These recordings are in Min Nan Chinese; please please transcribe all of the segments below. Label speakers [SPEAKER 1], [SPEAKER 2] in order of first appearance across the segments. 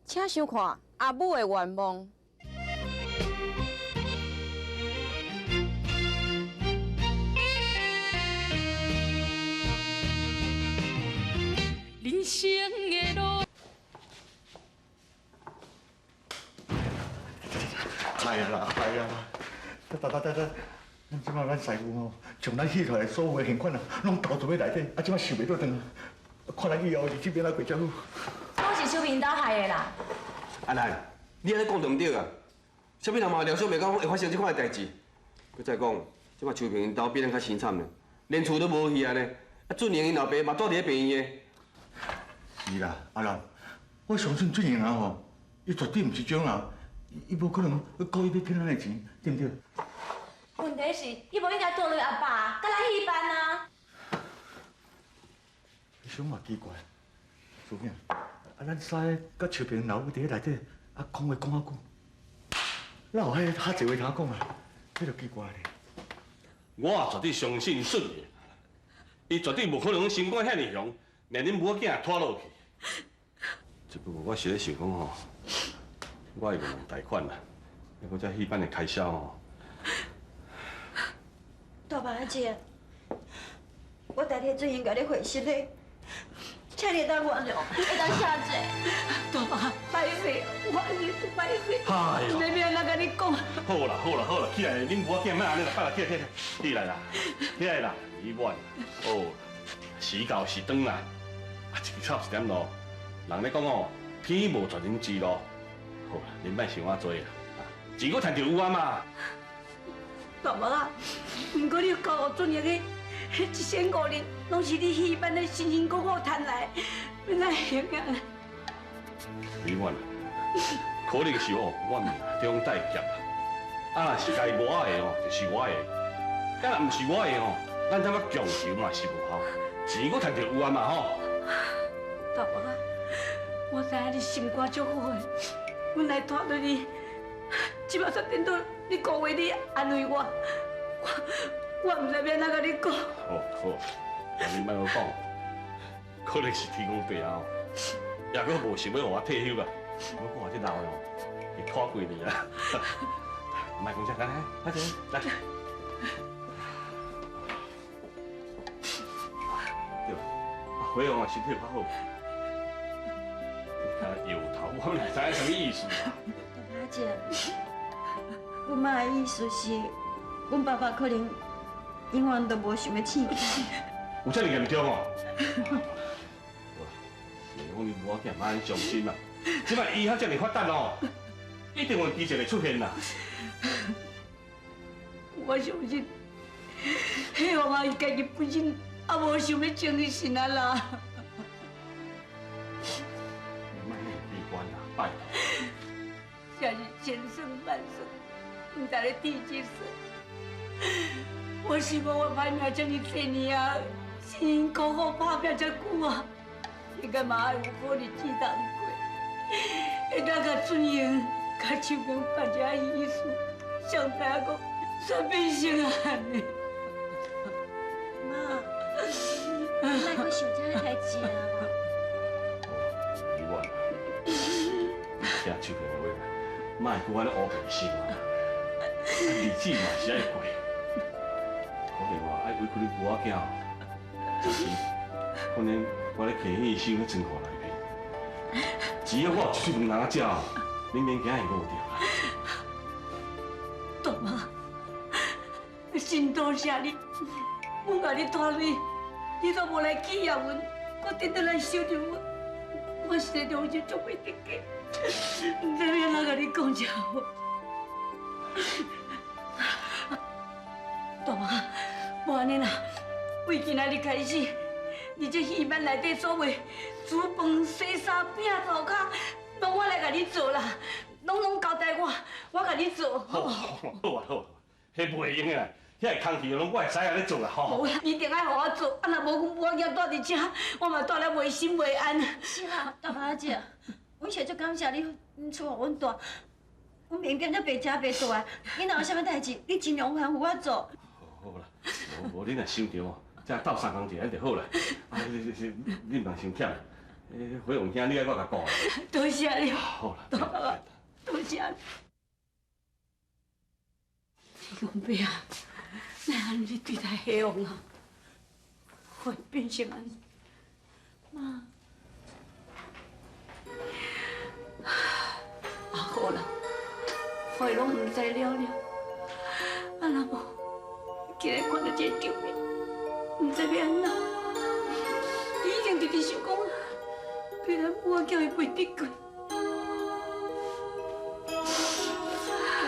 [SPEAKER 1] 請收看阿母的願望。
[SPEAKER 2] 人生的路。
[SPEAKER 3] 哎呀啦，哎呀啦，得得得得，咱這擺咱師傅吼，將咱戲台的所有的現款啊，攏投入去內底，啊，這擺收袂倒轉，看咱以後日子欲按怎過才好。
[SPEAKER 4] 攏是秋萍兜害的啦。
[SPEAKER 5] 阿蘭，你按呢講著毋對啊！啥物人嘛料想袂到會發生這款的代誌。閣再講，這擺秋萍𪜶兜比咱較凄慘咧，連厝都無去啊呢。啊，俊英𪜶老爸嘛住佇咧病院的。
[SPEAKER 3] 是啦，阿蘭，我相信俊英啊吼，伊絕對毋是這種人，伊無可能故意欲騙咱的錢，對毋對？
[SPEAKER 4] 問題是，伊無應該拖累阿爸，佮咱戲班啊。
[SPEAKER 3] 你想嘛奇怪，淑囝，啊，咱三个佮秋萍老母佇咧內底，啊，講話講較久，哪有彼較濟話通講啊？這就奇怪咧。
[SPEAKER 6] 我也絕對相信俊英，伊絕對無可能心肝遐爾雄，連恁母仔囝拖落去。只不過我是咧想講吼，我會用貸款啦，抑閣這戲班的開銷吼。
[SPEAKER 7] 大伯阿姐，我代替俊英共你回信咧，請你會當原諒，會當謝罪。
[SPEAKER 2] 大伯，歹勢，我是足歹勢。
[SPEAKER 6] 哎呦，
[SPEAKER 2] 毋知欲按怎共你講。
[SPEAKER 6] 好啦好啦好啦，起來，恁母仔囝莫按呢啦，拜啦，起來起來起來啦，起來啦，你阮哦，時到是長啦，啊，一支草一點露，人咧講哦，天無絕人之路。好啦，恁莫想遐濟啦，錢閣趁著有啊嘛。
[SPEAKER 2] 大伯啊，毋過你交予俊英的彼一千五日，攏是你戲班咧辛辛苦苦趁來，欲按怎會用啊？
[SPEAKER 6] 美滿，可能是哦，我命中帶劫啦。啊，若是該我的哦，就是我的；啊，若毋是我的哦，咱怎麼強求嘛是無效。錢閣趁著有啊嘛吼。
[SPEAKER 2] 大伯啊，我知影你心肝足好的，阮來拖累你，這擺煞顛倒你講話，你安慰我，我我毋知欲按怎共你講。
[SPEAKER 6] 好，好，你莫閣講，可能是天公伯啊，抑閣無想欲予我退休啦。我看這老的哦，會拖幾年啊。莫講這，來來，快點來。對，回王啊，身體較好。你搖頭，我毋知影啥物意思啊。
[SPEAKER 7] 大伯姐，阮媽的意思是，阮爸爸可能永遠都無想欲醒。
[SPEAKER 6] 有這麼嚴重哦？好啦，是講你母仔囝莫按呢傷心啦。這擺醫學這麼發達哦，一定有奇蹟會出現啦。
[SPEAKER 2] 我相信，希望啊，伊家己本身也無想欲精神啊啦。
[SPEAKER 6] 你莫那麼悲觀啦，拜託。
[SPEAKER 2] 這是千算萬算，毋知咧替這算。我想講我歹命這麼濟年啊，辛辛苦苦打拼這久啊，應該嘛愛有好日子通過。會當共俊英、共秋萍辦一下喜事，誰知影講煞變成按呢？
[SPEAKER 7] 媽，你莫閣想這个代誌啊！
[SPEAKER 6] 美滿，你聽秋萍的話，莫閣按呢烏白想啊！日子嘛是愛過，可能話愛委屈你母仔囝，暫時可能我咧提戲收咧倉庫內面，只要我有一喙飯通食，你免驚會餓著啦。
[SPEAKER 2] 大媽，真多謝你，阮共你拖累，你都無來氣壓阮，閣顛倒來相助阮，我實在良心足袂得嘅，毋知欲按怎共你講才好。大媽，無按呢啦，為今仔日開始，你這戲班內底所有煮飯、洗衫、摒塗跤，攏我來共你做啦，攏交代我，我共你做。
[SPEAKER 6] 好，好啊，好啊，彼袂用的啦，遐个工序攏我會使按呢做啦，吼。
[SPEAKER 2] 無啦，你一定愛予我做，啊若無阮母仔囝蹛佇遮，我嘛蹛了袂心袂安。
[SPEAKER 7] 是啦，大伯阿姐，阮實足感謝你厝予阮蹛，阮明明才白食白蹛的，你若有啥物代誌，你盡量吩咐我做。
[SPEAKER 6] 好啦，無無你若想著哦，才鬥相共一下就好啦。啊，你你你毋通傷忝，火旺兄，你愛我共顧。
[SPEAKER 2] 多謝你。
[SPEAKER 6] 好啦，
[SPEAKER 2] 多謝。你講咩啊？哪按呢對待彼王啊？會變成按呢？媽，啊好啦，我攏毋知了了。啊若無，今日看著這個場面，毋知欲按怎。伊一定直直想講，比咱母仔囝會袂得過。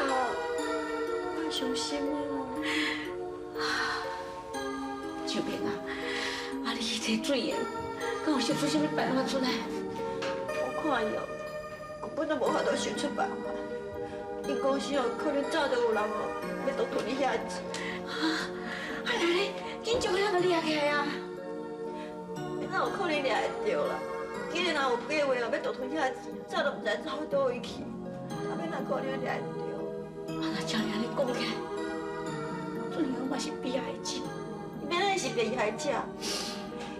[SPEAKER 7] 媽，我傷心啊！
[SPEAKER 2] 秋萍啊，啊你去提水的，敢有想出啥物辦法出來？
[SPEAKER 7] 我看伊哦，根本都無法度想出辦法。𪜶公司哦，可能早就有人哦，欲獨吞你遐錢。
[SPEAKER 2] 啊！啊來咧，緊將遐個掠起來啊！
[SPEAKER 7] 哪有可能掠會著啦？既然有計劃哦，欲獨吞遐錢，早就毋知走佗位去，啊，欲哪可能掠會著？
[SPEAKER 2] 啊，若照你按呢講起來，俊陽嘛是被害者。
[SPEAKER 7] 伊欲怎是被害者？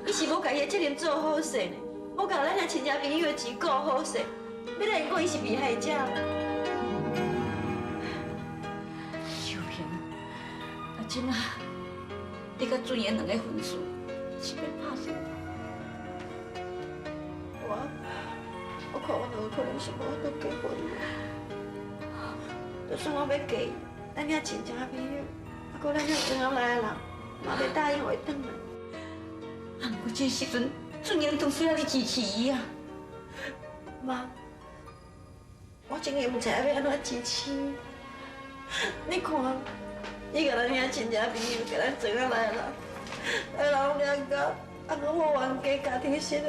[SPEAKER 7] 伊是無共伊的責任做好勢呢，無共咱遐親戚朋友的錢顧好勢，欲怎會講伊是被害者？
[SPEAKER 2] 秀萍，啊，這馬你佮俊賢兩個婚事是欲拍算？
[SPEAKER 7] 我看阮有可能是無法度結婚。就算我欲嫁伊，咱遐親戚朋友，啊，閣咱遐庄仔內的人，嘛袂答應予伊轉來。
[SPEAKER 2] 啊，毋過這時陣，俊賢當需要你支持伊啊。
[SPEAKER 7] 媽，我真的毋知影欲按怎支持。你看，伊共咱遐親戚朋友，共咱庄仔內的人，來人掠甲，啊，閣好冤家家庭失和，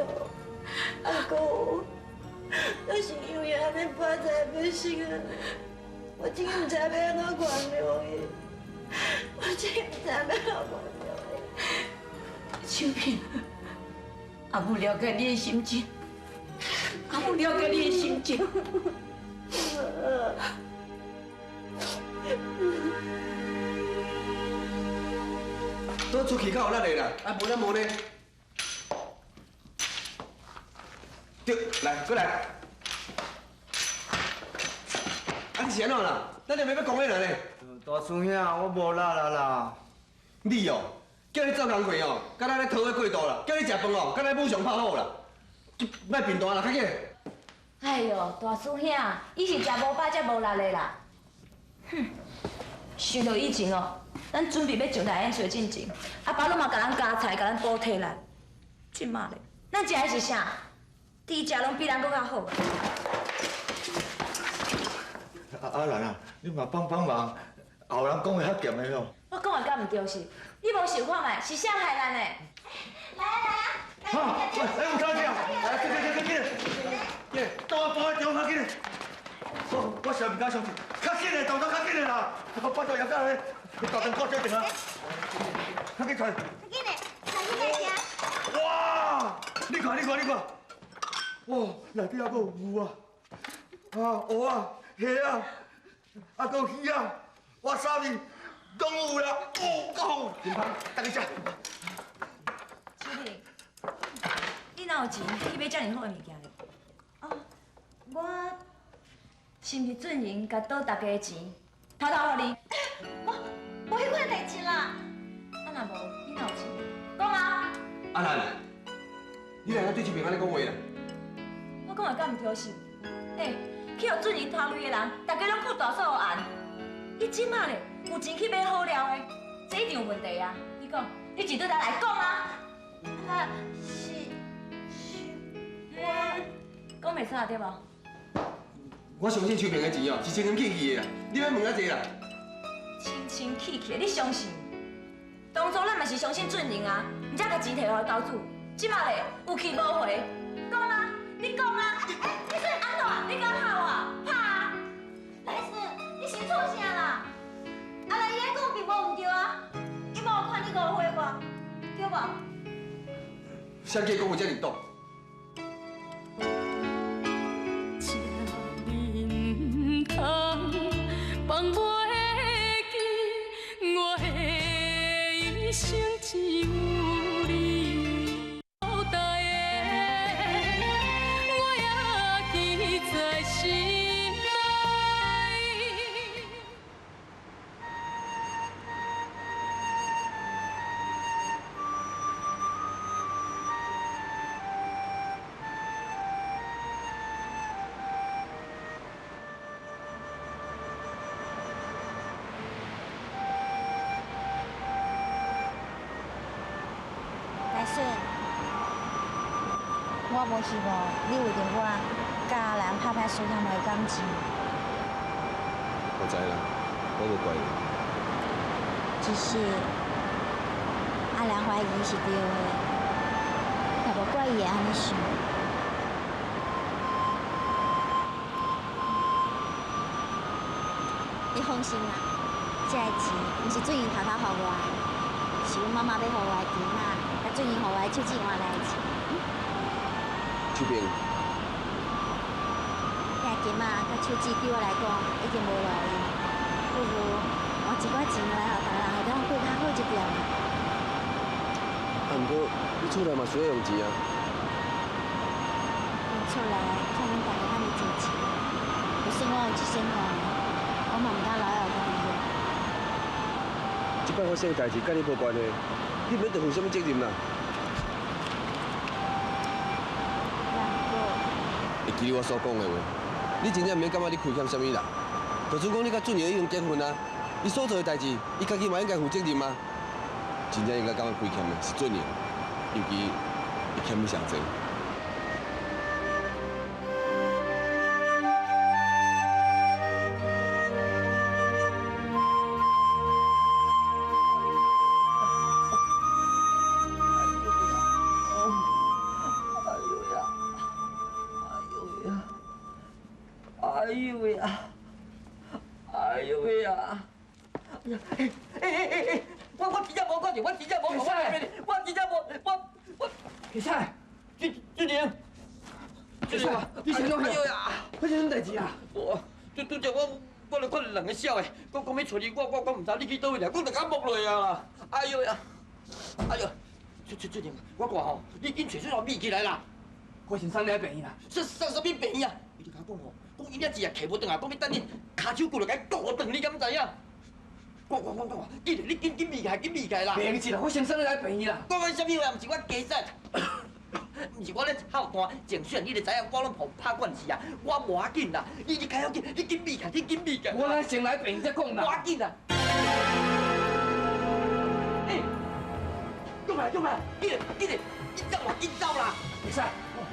[SPEAKER 7] 啊，閣有，就是因為按呢歹才會變成按呢。我真的毋知影欲按怎原諒伊，我真的毋知影欲按怎原諒伊。
[SPEAKER 2] 秋萍，阿母了解你的心情，阿母了解你的心情。
[SPEAKER 5] 都出去較有力的啦，啊無咱無呢？對，來，過來。啊，你是按怎啦？咱兩個欲講的人呢？
[SPEAKER 8] 大師兄，我無力啦啦。
[SPEAKER 5] 你哦，叫你做工課哦，敢若咧讨过度啦；叫你食飯哦，敢若武松拍虎啦。莫貧惰啦，較緊。
[SPEAKER 4] 哎喲，大師兄，伊是食無飽才無力的啦。哼，想著以前哦，咱準備欲上台演出進前，阿爸攏嘛共咱加菜，共咱補體力。這馬咧，咱食的是啥？豬食攏比咱閣較好。
[SPEAKER 3] 阿蘭啊，你嘛幫幫忙，後人講話較鹹的哦。
[SPEAKER 4] 我講的敢毋對是？你無想看覓，是誰害咱的？來啊來啊！
[SPEAKER 3] 哈！喂，哎，有啥事啊？來，緊緊緊緊緊，到我搬去中較緊的。我實在毋敢相信，較緊的，動作較緊的啦！我拜託葉家咧，你大聲講這陣啊，較緊出來。
[SPEAKER 7] 較緊的，較緊來聽。
[SPEAKER 3] 哇！你看，你看，你看，哇！內底還閣有牛啊，啊，蚵仔、蝦仔，啊，閣有魚仔，哇沙米，攏有啦！哦，夠好，真芳，大家食。
[SPEAKER 4] 秋萍，你哪有錢去買遮爾好的物件咧？哦，我是毋是俊仁共賭大家的錢，偷偷予你？
[SPEAKER 7] 無，無彼款代誌啦。
[SPEAKER 4] 啊，若無，你哪有錢？講啊！
[SPEAKER 5] 阿蘭，你哪會對秋萍按呢講話啦？
[SPEAKER 4] 我講的敢毋對是？欸，去予俊仁拖累的人，大家攏扣大嫂的案。伊這馬咧有錢去買好料的，這一定有問題啊！你講，你錢佗來講啊！
[SPEAKER 7] 啊，是是，我
[SPEAKER 4] 講袂出來對無？
[SPEAKER 5] 我相信秋萍的錢哦，是清清氣氣的啦，你欲問遐濟啦？
[SPEAKER 4] 清清氣氣，你相信？當初咱嘛是相信俊仁啊，毋才共錢提予伊投資，這馬咧有去無回，講啊，你講啊！欸，你說按怎？你敢拍我？拍啊！
[SPEAKER 7] 來生，你是創啥啦？阿蘭伊按呢講並無毋對啊，伊嘛有看你誤會我，對無？
[SPEAKER 5] 誰叫講話遮爾毒？
[SPEAKER 9] 這毋通放袂記，我的一生只有你。孤單的，
[SPEAKER 10] 我無希望你為著我，佮阿蘭拍歹師兄妹的感情。
[SPEAKER 5] 我知啦，我無怪你。
[SPEAKER 10] 只是阿蘭懷疑是對的，也無怪伊會按呢想。你放心啦，這个錢毋是俊英偷偷予我的，是阮媽媽欲予我的錢仔，佮俊英予我的手指換來的錢。
[SPEAKER 5] 秋萍。
[SPEAKER 10] 遐金仔佮手指對我來講已經無路用，不如換一寡錢來予別人會當過較好一點。
[SPEAKER 5] 啊，毋過你厝內嘛需要用錢啊。
[SPEAKER 10] 阮厝內欠阮大家遐爾濟錢，就算我有1000萬，我嘛毋敢留予家己用。
[SPEAKER 5] 這擺發生的代誌佮你無關係，你免著負啥物責任啦。會記得我所講的話，你真正毋免感覺你虧欠啥物啦。就算講你佮俊英已經結婚啊，伊所做的代誌，伊家己嘛應該負責任啊。真正應該感覺虧欠的是俊英，尤其伊欠你上濟。
[SPEAKER 2] 哎呦喂啊！哎呦喂啊！哎哎哎哎！我真正无讲着，我真正无，我真正无，我。
[SPEAKER 11] 其实，
[SPEAKER 2] 俊俊宁，
[SPEAKER 11] 俊宁，你是怎样？发生什么代志啊？
[SPEAKER 2] 我，拄拄才我来看两个痟的，讲讲欲揣你，我毋知你去佗位来，我就共摸落啊啦！哎呦呀！哎呦，俊俊俊宁，我看吼，你紧揣出来秘起来啦！
[SPEAKER 11] 我先送你来病院啦。
[SPEAKER 2] 送送啥物病院啊？伊就共我讲吼，讲伊遐一日骑无转来，讲欲等你跤手骨就共伊割断，你敢知影？我，紧，你紧紧避开，紧避开啦！
[SPEAKER 11] 别急啦，我先送你来病院啦。
[SPEAKER 2] 讲讲啥物话？毋是我加赛，毋是我咧孝单竞选，你就知影我拢予拍惯势啊！我无要紧啦，你较要紧，你紧避开，你紧避开。
[SPEAKER 11] 我先来病院再讲啦。
[SPEAKER 2] 无要紧啦。欸，用来用来，紧紧，紧走啦，紧走啦！
[SPEAKER 11] 袂使，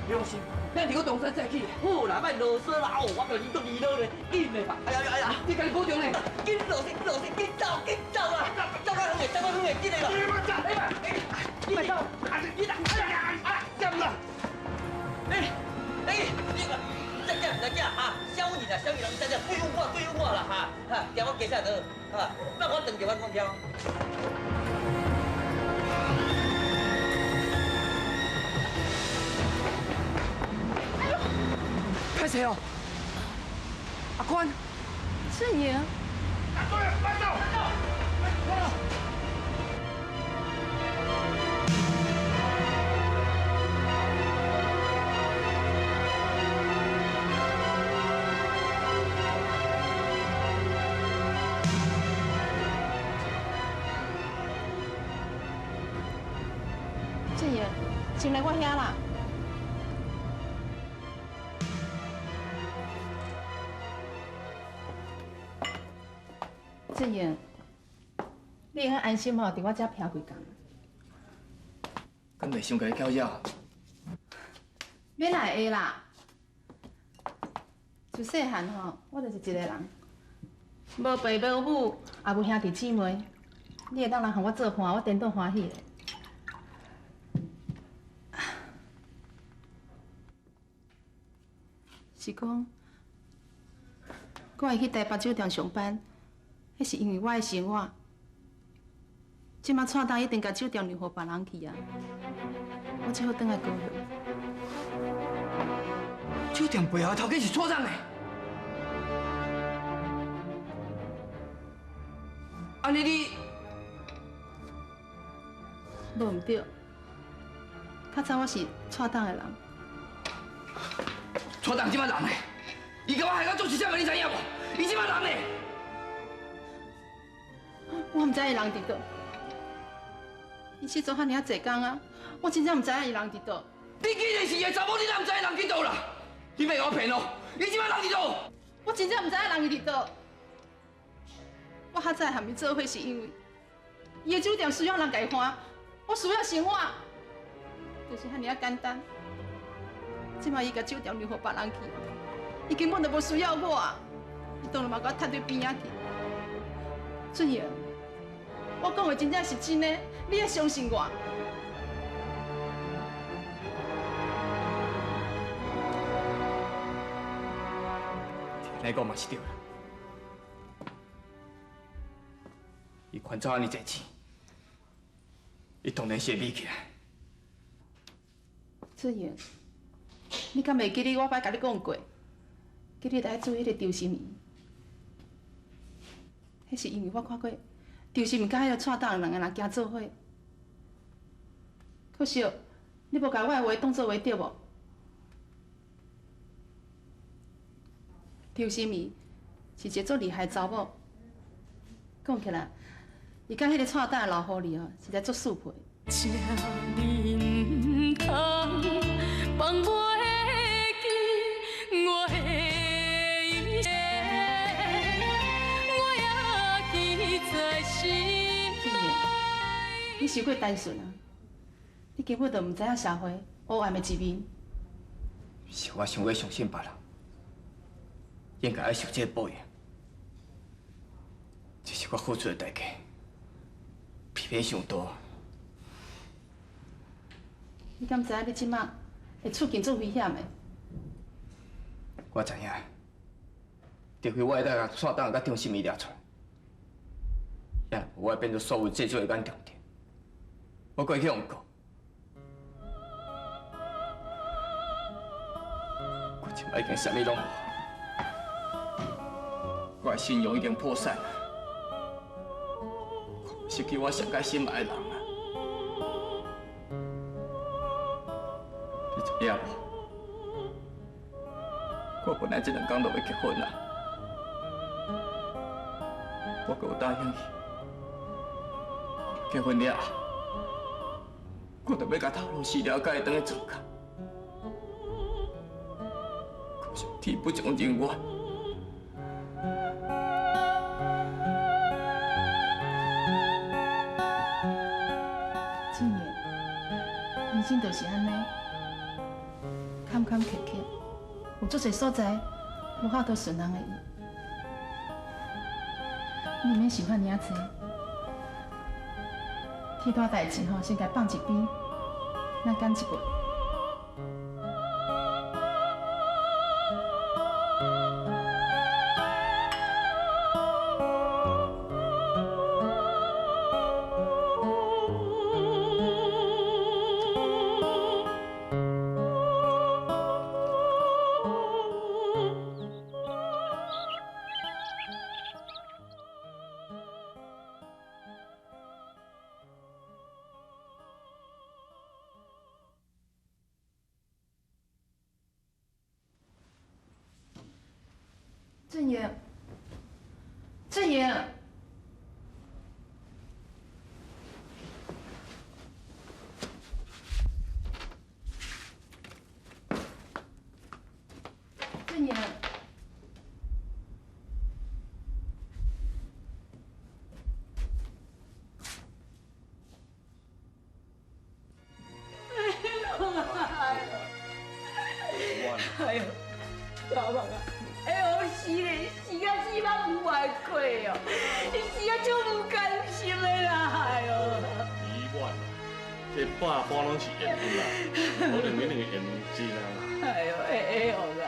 [SPEAKER 11] 你放心，咱伫个东山再起。
[SPEAKER 2] 好啦，莫啰嗦啦，哦，我著是足离啰咧，紧的吧。哎呀哎呀，
[SPEAKER 11] 你家己保重咧。
[SPEAKER 2] 紧落去，落去，紧走，紧走啦！走较远的，走较远的，紧的啦。
[SPEAKER 11] 哎
[SPEAKER 2] 你莫走，你啦，哎呀，哎，
[SPEAKER 11] 点啦？
[SPEAKER 2] 哎哎，你个，再见再见哈，小人啊，小人，再见，对付我，对付我啦哈，哈，行我加下就好，哈，那我转就我讲跳。
[SPEAKER 11] 歹势哦，阿宽，
[SPEAKER 9] 俊英，
[SPEAKER 3] 慢走，慢走。
[SPEAKER 7] 俊英，进来我遐啦。俊英，你会用安心吼，伫我遮徛几工。
[SPEAKER 11] 敢袂伤共你搅扰？
[SPEAKER 7] 免来会啦。自细汉吼，我就是一个人，无爸无母，也无兄弟姊妹。你会当来予我做伴，我颠倒欢喜的。是讲，我会去台北酒店上班，彼是因为我的生活。这马蔡董一定共酒店让予别人去啊，我只好转来高雄。
[SPEAKER 11] 酒店背后的头家是蔡董的，按呢你
[SPEAKER 7] 无毋对，较早我是蔡董的人。
[SPEAKER 11] 蔡董这摆人呢？伊共我害到做是啥物，你知影无？伊这摆人呢？
[SPEAKER 7] 我毋知伊人伫佗，伊失踪遐尔仔济工啊，我真正毋知影伊人伫佗。
[SPEAKER 11] 你既然是伊的查某，你哪毋知伊人伫佗啦？你莫共我骗哦！伊这摆人伫佗？
[SPEAKER 7] 我真正毋知影人伊伫佗。我较早和伊做伙是因为伊的酒店需要人共伊看，我需要生活，就是遐尔仔简单。這擺伊共手調讓予別人去，伊根本就無需要我，伊當然嘛共我踢對邊仔去。俊英，我講的真正是真的，你愛相信我。
[SPEAKER 11] 聽你講嘛是對啦，伊還走按呢濟錢，伊當然是會美起來。
[SPEAKER 7] 俊英，你敢會記得我擺共你講過，叫你來注意彼个張心怡？彼是因為我看過張心怡佮彼个蔡大兩个人行做伙，可惜你無共我的話當做話對無？張心怡是一个足厲害的查某，講起來，伊佮彼个蔡大的老狐狸哦，實在足速配。
[SPEAKER 9] 這毋通放袂記我的一生，我也記在心內。
[SPEAKER 7] 你傷過單純啊！你根本就毋知影社會黑暗的一面。
[SPEAKER 11] 是我傷過相信別人，應該愛受這個報應。這是我付出的代價，比偏傷大。
[SPEAKER 7] 你敢知影你這馬的處境足危險的？
[SPEAKER 11] 我知影，除非我會當共蔡東佮張心怡掠出來，也無我會變做所有這做的眼中釘，我閣會去予告。我這擺已經啥物攏無，我的信用已經破產，我失去我上佳心愛的人啊！你知影無？我本來這兩工就欲結婚啦，我閣有答應伊，結婚了後，我就欲共頭路死了，共伊轉去庄脚。可惜天不從人願。
[SPEAKER 7] 俊英，人生就是按呢，坎坎坷坷，有足濟所在無法度順人的意。你毋免想遐爾仔濟，天大代誌吼，先共放一邊，咱揀一步。俊英，俊英，俊英。
[SPEAKER 2] 哎呦，老王啊！哎呦，死咧，死甲死嘛无爱过哦，你死甲足无甘心的啦，哎呦！
[SPEAKER 6] 伊我啦，这百般攏是缘分啦，可能你两个缘真啊。
[SPEAKER 2] 哎呦，会会啦，